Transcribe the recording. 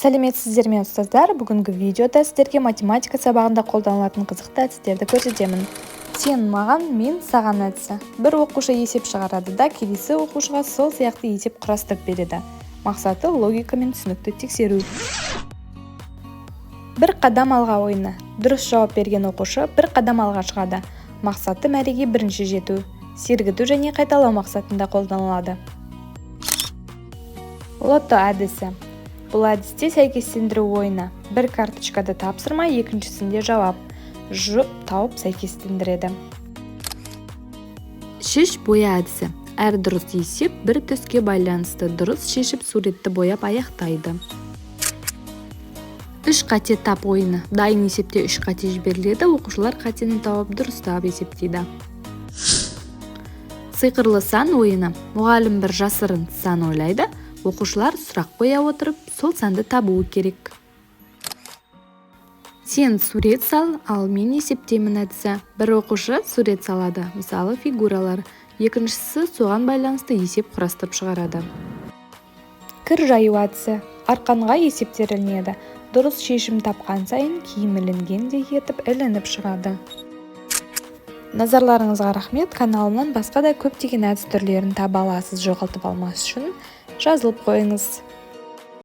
Сәлеметсіздер ме, ұстаздар! Бүгінгі видеода сіздерге математика сабағында қолданылатын қызықты әдістерді көрсетемін. Сен маған, мен саған әдісі. Бір оқушы есеп шығарады да, келесі оқушыға сол сияқты есеп құрастырып береді. Мақсаты – логика мен түсінікті тексеру. Бір қадам алға ойыны. Дұрыс жауап берген оқушы бір қадам алға шығады. Мақсаты – мәреге бірінші жету. Сергіту және қайталау мақсатында қолданылады. Лото әдісі. Бұл әдісте сәйкестендіру ойыны. Бір карточкада тапсырма, екіншісінде жауап. Жұп тауып, сәйкестендіреді. Шеш, боя әдісі. Әр дұрыс есеп бір түске байланысты. Дұрыс шешіп, суретті бояп аяқтайды. Үш қате тап ойыны. Дайын есепте үш қате жіберіледі. Оқушылар қатені тауып, дұрыстап есептейді. Сиқырлы сан ойыны. Мұғалім бір жасырын сан ойлайды. Оқушылар сұрақ қоя отырып, сол санды табуы керек. Сен сурет сал, ал мен есептеймін әдісі. Бір оқушы сурет салады, мысалы, фигуралар. Екіншісі соған байланысты есеп құрастырып шығарады. Кір жаю әдісі. Арқанға есептер ілінеді. Дұрыс шешім тапқан сайын киім ілінгендей етіп ілініп шығады. Назарларыңызға рахмет! Каналымнан басқа да көптеген әдіс түрлерін таба аласыз. Жоғалтып алмас үшін жазылып қойыңыз.